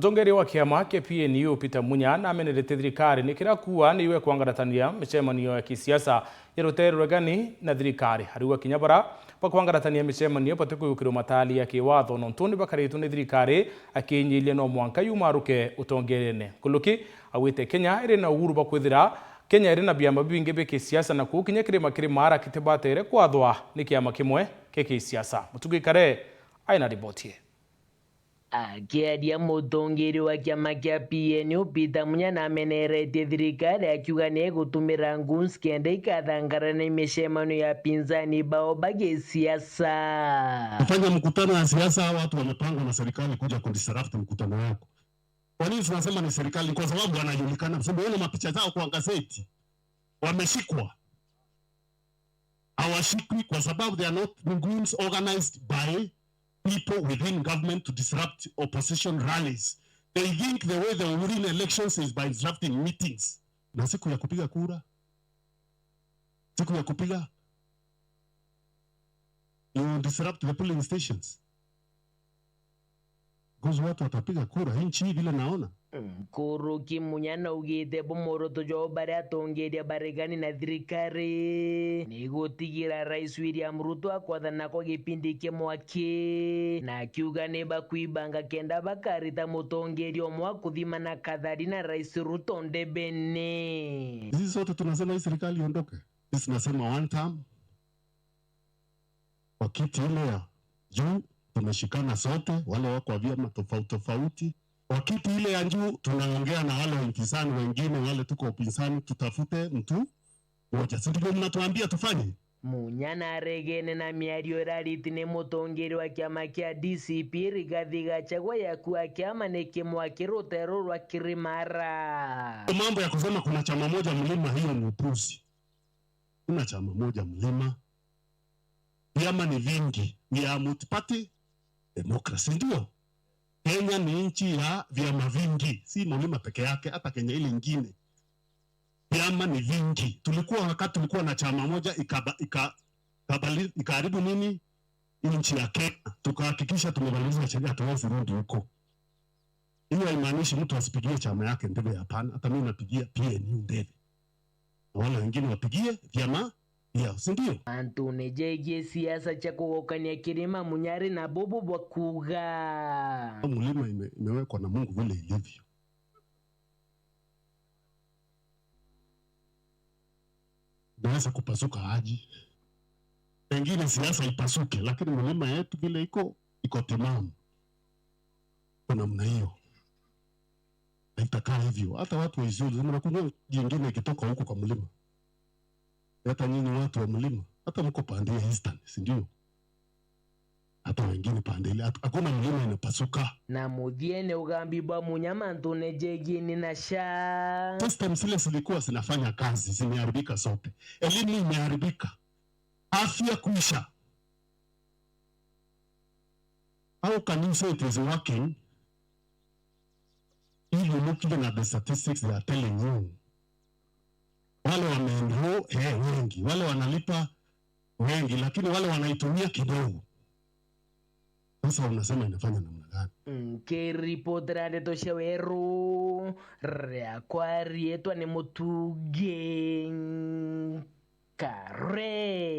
Mutongeri wa kiama kia PNU Peter Munya namenerete thirikari ni kiria kuwa ni iwe kwangaratania micemanio ya kisiasa ya rutere ruregani na thirikari ariuga kinya bara bakwangaratania micemanio bati kuyukirwo matali ya kiwatho nontu ni bakaritwo ni thirikari akinyiilie no mwanka yumaruke utongerene Nkuluki awite Kenya iri na uhuru bakwithira Kenya iri na biama bingi bia kisiasa na kuu kinya kirima kiri mara kitibatere kwathwa ni kiama kimwe kia kisiasa. Mutugi Kare aina riboti. Akiaria mutongeri wa kiama kia PNU Peter Munya nameneretie thirikari akiuga ni egutumira goons kenda ikathangarana micemanio ya pinzani bao bagisiasa. Kufanya mkutano wa siasa, watu wamepangwa na serikali kuja kudisrupt mkutano wako. Kwa nini tunasema ni serikali? Kwa sababu wanajulikana, kwa sababu mapicha zao kwa gazeti, wameshikwa. Hawashikwi kwa sababu they are not goons organized by people within government to disrupt opposition rallies. They think the way they will win elections is by disrupting meetings. Na siku ya kupiga kura, siku ya kupiga, you disrupt the polling stations. Because watu watapiga kura nchi hii vile naona. Nkuruki Munya naugite bumuroto jwao baria atongeria baregani na thirikari ni gutigira Rais William Ruto akwathana kwa gipindi kimwaki na akiuga ni bakwibanga kenda bakarita mutongeria omwe akuthima na kathari na Rais Ruto ndebene. Sisi sote tunasema hii serikali iondoke. Sisi tunasema one term kwa kiti ile ya juu tumeshikana sote, wale wako vyama tofauti tofauti. Kwa kiti ile ya juu tunaongea na wale wapinzani wengine, wale tuko upinzani, tutafute mtu mmoja, si ndio mnatuambia tufanye? Munya naregene na miario irariti ni mutongeri wa kiama kia DCP Rigathi Gachagua yakua kiama ni kimwa kirutero rwa Kirimara. Mambo ya kusema kuna chama moja mlima, hiyo ni upuzi. Kuna chama moja mlima, vyama ni vingi, ni ya multi-party democracy. Ndio Kenya ni nchi ya vyama vingi, si mlima peke yake, hata Kenya ile ingine vyama ni vingi. Tulikuwa wakati tulikuwa na chama moja ikaharibu nini nchi ya Kenya, tukahakikisha tumebadilisha sheria, hatuwezi rudi huko. Hiyo haimaanishi mtu asipigie chama yake ndebe, hapana. Hata mimi napigia PNU ndebe na wale wengine wapigie vyama vyao, si ndio? Antu nejegie siasa cha kugokania kirima Munyari na bobo bwakuga Mlima imewekwa na Mungu vile ilivyo. Naweza kupasuka aji, pengine siasa ipasuke, lakini mlima yetu vile iko iko timamu kwa namna hiyo, haitakaa hivyo. Hata watu wa Isiolo mnakunywa jingine ikitoka huko kwa mlima, hata nyinyi watu wa mlima, hata mko pande ya Eastern, si ndio? Hata wengine pande ile, hakuna mlima inapasuka. Na muthiene ugambi bwa Munya mantu nejegie ni na SHA. System zile zilikuwa zinafanya kazi zimeharibika zote, elimu imeharibika, afya kuisha. How can you say it is working if you look even at the statistics they are telling you? Wale wameenroll wengi, wale wanalipa wengi, lakini wale wanaitumia kidogo. Sasa unasema inafanya namna gani? Nkiripotera ndeto cia weru riakwa rietwa ni Mutugi Kare.